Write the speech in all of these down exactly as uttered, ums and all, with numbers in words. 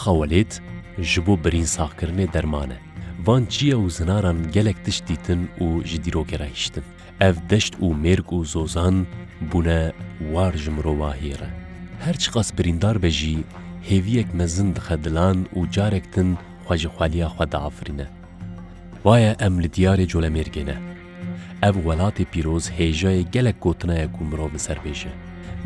Qawelêt ji bo birîn saxkirinê derman e. Van çiya û zinaran gelek tişt dîtin û ji dîrokê re hiştin. Ev deşt û mêrg û zozan bûne war ji mirova hêr e. Her çiqas birîndar be jî, hêviyek mezin dixe dilan û carek din xwe ji xweliya xwe diafirîne. Waya em li diyarê Colemêrgê ne. Ev welatê pîroz hêjayê gelek gotina ye ku mirov li ser bêje.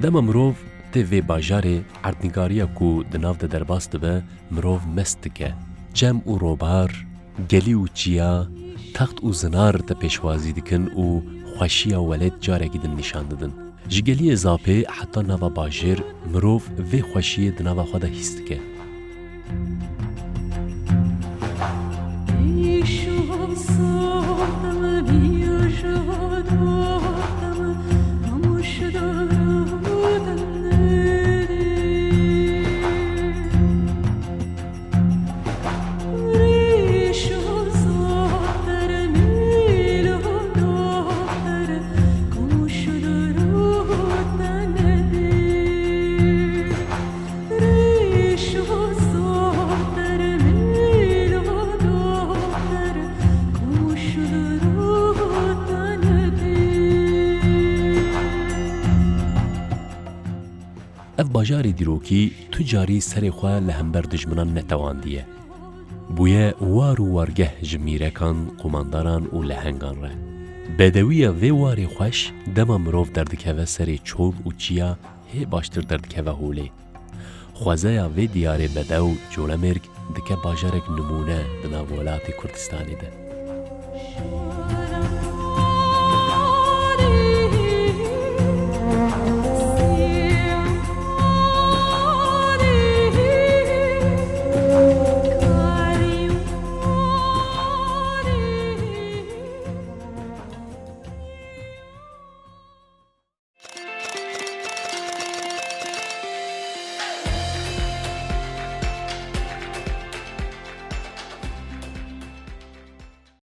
Dema mirov tê vê bajarê, erdnîgariya ku di nav de derbas dibe, mirov mest dike. Çem û robar, gelî û çiya, text û zinar te pêşwazî dikin û xweşiya welêt carekî din nîşan didin. Ji geliyê Zapê heta nava bajêr mirov vê xweşiyê di nava xwe de hîs dike. Ev bajarê dîrokî tu carî serê xwe li hember dijminan netewandiye. Bûye war û wargeh ji mîrekan, qomandaran û lehengan re. Bedewiya vê warê xweş dema mirov derdikeve serê çol û çiya hê baştir derdikeve holê. Xwezeya vê diyarê bedew Colemêrg dike bajarek nimûne di nav welatê Kurdistanê de.